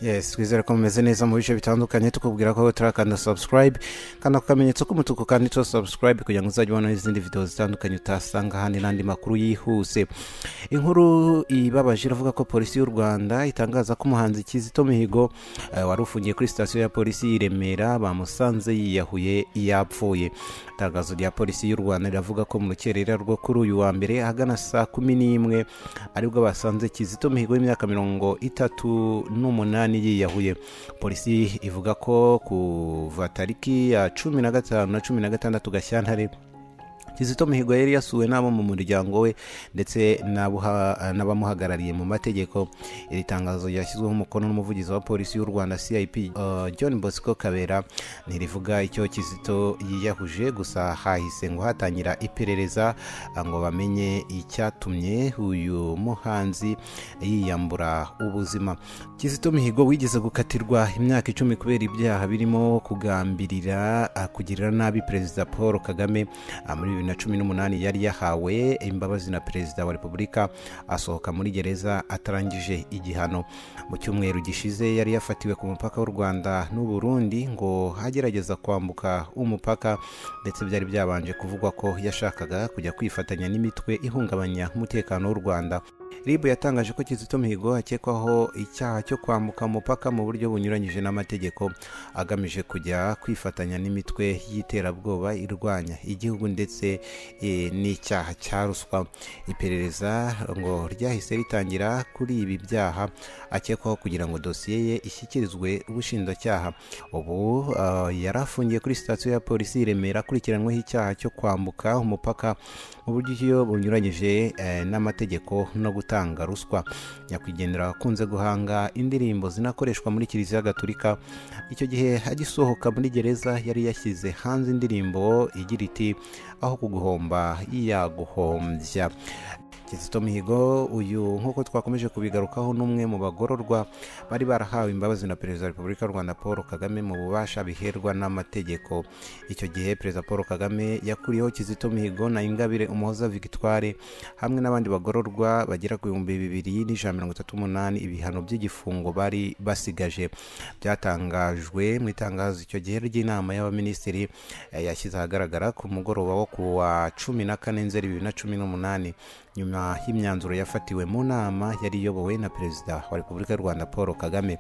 Yes, twizere ko mumeze neza mu bice bitandukanye. Tukubwira ko turakanda subscribe, kanda ku kamenyetso k'umutuku kanditseho subscribe kugira ngo uzajye ubona n'izindi video zitandukanye utasanga ahandi n'andi makuru yihuse. Inkuru ibabaje iravuga ko polisi y'u Rwanda itangaza ko umuhanzi Kizito Mihigo wari ufungiye kuri sitasiyo ya polisi y'i Remera bamusanze yiyahuye yapfuye. Itangazo rya polisi y'u Rwanda riravuga ko mu rukerera rwo kuri uyu wa mbere ahagana saa 11 aribwo basanze Kizito Mihigo w'imyaka 38 yiyahuye. Polisi ivuga ko kuva tariki ya 15 na 16 Gashyantare Kizito Mihigo yari yasuwe n'abo mu muryango we ndetse n'abamuhagarariye mu mategeko. Iri tangazo ryashyizweho umukono n'umuvugizi wa polisi y'u Rwanda CIP John Bosco Kabera ntirivuga icyo Kizito yiyahuje, gusa hahise ngo hatangira iperereza ngo bamenye icyatumye uyu muhanzi yiyambura ubuzima. Kizito Mihigo wigeze gukatirwa imyaka 10 kubera ibyaha birimo kugambirira kugirira nabi Perezida Paul Kagame muri 2018 yari yahawe imbabazi na Perezida wa Repubulika asohoka muri gereza atarangije igihano. Mu cyumweru gishize yari yafatiwe ku mupaka w'u Rwanda n'u Burundi ngo agerageza kwambuka umupaka, ndetse byari byabanje kuvugwa ko yashakaga kujya kwifatanya n'imitwe ihungabanya umutekano w'u Rwanda. RIB yatangaje ko Kizito Mihigo akekwaho icyaha cyo kwambuka umupaka mu buryo bunyuranyije n'amategeko agamije kujya kwifatanya n'imitwe y'iterabwoba irwanya igihugu ndetse n'icyaha cya ruswa. Iperereza ngo ryahise ritangira kuri ibi byaha akekwaho kugira ngo dosiye ye ishyikirizwe ubushinjacyaha. Ubu yarafungiye kuri sitasiyo ya polisi i Remera akurikiranweho icyaha cyo kwambuka umupaka mu buryo bunyuranyije n'amategeko no gutanga ruswa. Nyakwigendera akunze guhanga indirimbo zinakoreshwa muri Kiliziya Gatolika. Icyo gihe agisohoka muri gereza yari yashyize hanze indirimbo igira iti aho kuguhomba yaguhombya. Kizito Mihigo uyu nk'uko twakomeje kubigarukaho n'umwe mu bagororwa bari barahawe imbabazi na Perezida wa Repubulika y'u Rwanda Paul Kagame mu bubasha biherwa n'amategeko. Icyo gihe Perezida Paul Kagame yakuriyeho Kizito Mihigo na Ingabire Umuhoza Victoire hamwe n'abandi bagororwa bagera ku 2138 ibihano by'igifungo bari basigaje. Byatangajwe mu itangazo icyo gihe ry'inama y'abaminisitiri yashyize ahagaragara ku mugoroba wo kuwa 14 Nzeri 2018 nyuma y'imyanzuro yafatiwe mu nama yari iyobowe na Perezida wa Repubulika y'u Rwanda Paul Kagame.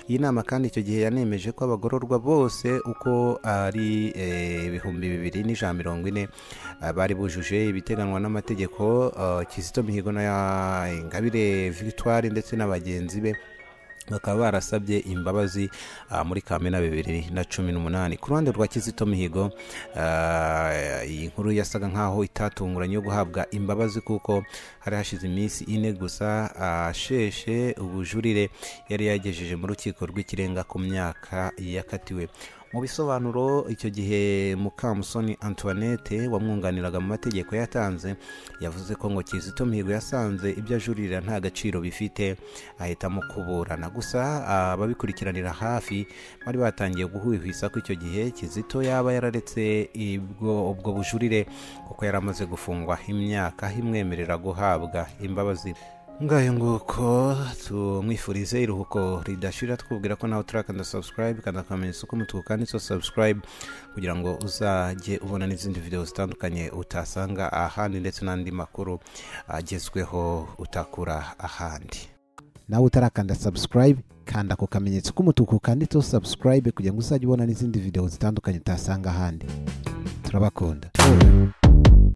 Iyi nama kandi icyo gihe yanemeje ko abagororwa bose uko ari 2140 bari bujuje ibiteganywa n'amategeko. Kizito Mihigo na Ingabire Victoire ndetse n'abagenzi be bakaba barasabye imbabazi muri Kamena 2018. Ku ruhande rwa Kizito Mihigo iyi nkuru yasaga nkaho itatunguranye yo guhabwa imbabazi kuko hari hashize iminsi 4 gusa asheshe ubujurire yari yagejeje mu rukiko rw'ikirenga ku myaka yakatiwe. Mu bisobanuro icyo gihe Mukamusoni Antoinette wamwunganiraga mu mategeko yatanze yavuze ko ngo Kizito Mihigo yasanze ibyo ajurira nta gaciro bifite ahitamo kuburana. Gusa ababikurikiranira hafi bari batangiye guhwihwisa ko icyo gihe Kizito yaba yararetse ubwo bujurire kuko yaramaze gufungwa imyaka imwemerera guhabwa imbabazi. Ngayo nguko tumwifurize iruhuko ridashira, tukubwira ko nawe turakanda subscribe kanda akamenyetso k'umutuku kanditseho subscribe kugira ngo uzajye ubona n'izindi video zitandukanye utasanga ahandi ndetse n'andi makuru agezweho utakura ahandi. Nawe utarakanda subscribe kanda ku kamenyetso k'umutuku kanditseho subscribe kugira ngo uzajye ubona n'izindi video zitandukanye utasanga ahandi. Turabakunda.